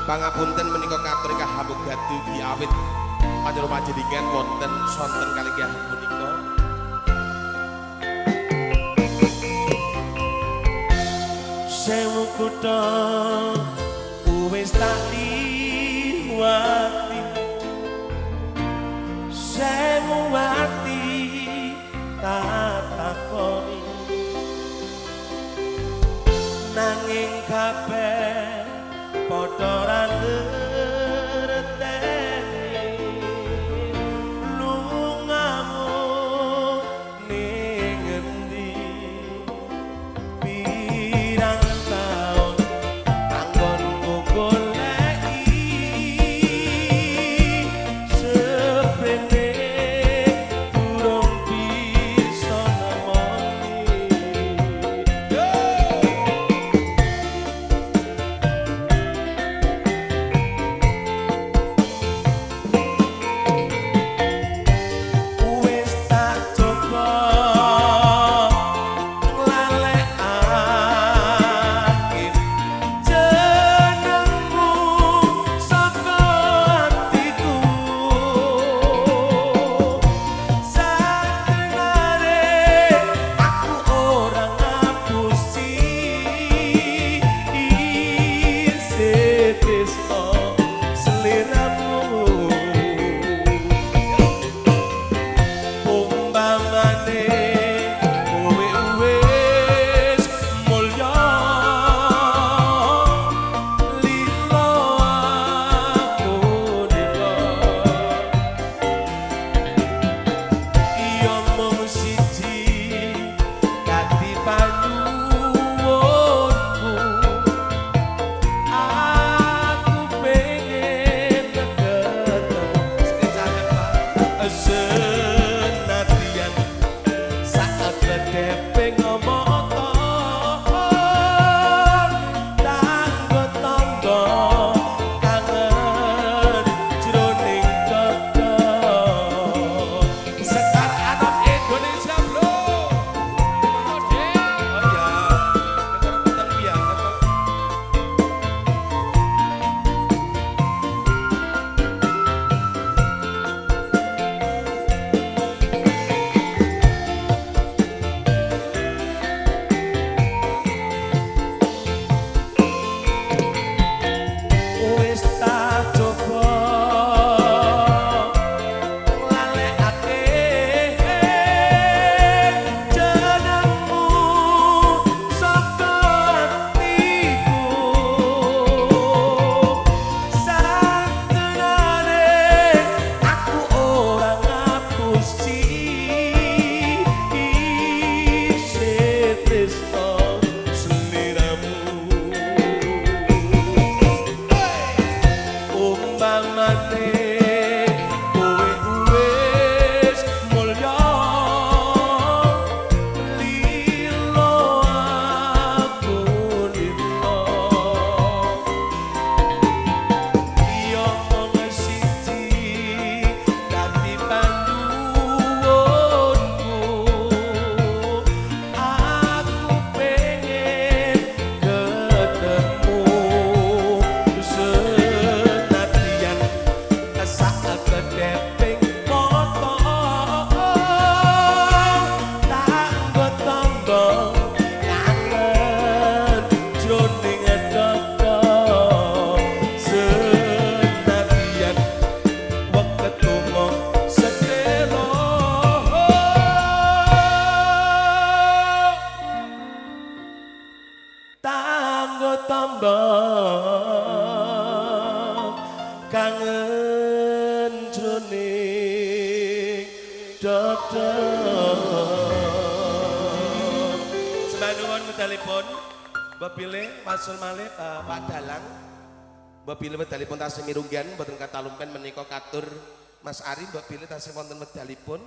Pangapunten menika katur kahamugatu dugi awit panjenengan panjenengan wonten sonten kalenggahan punika. Sewu kutha wis tak liwati, sewu ati tak takoni, nanging kabeh padha ra ngerteni lungamu ning endi. Pirang taun anggonku goleki seprene durung bisa nemoni. Wis tak coba nglalekake jenengmu saka atiku, satenane aku ora ngapusi isih tresno sliramu. Umpamane kowe wis mulya lila aku lila, iya mung siji dadi panyuwunku, aku pengen ketemu senadyan saat kedeping mata tanggo tangga kangen jroning dada. Sekar Anom Indonesia, bro. Oh ya, peteng banget. Wis tak coba nglalekake jenengmu saka atiku, satenane aku ora ngapusi isih tresno sliramu. Umpamane kowe wis mulya lila aku lila, iya mung siji dadi panyuwunku, aku pengen ketemu senadyan saat kedeping mata tanggo tangga kangen jroning dada, senadyan wektu mung sedelo. Tanggo tamba kangen jroning dada. Sembah nuwun medalipun Mbok pilih wasul malih Pak Dalang. Mbok pilih medalipun tasih mirunggan mboten katalumpen menika katur Mas Ari, mbok pilih tasih wonten medalipun.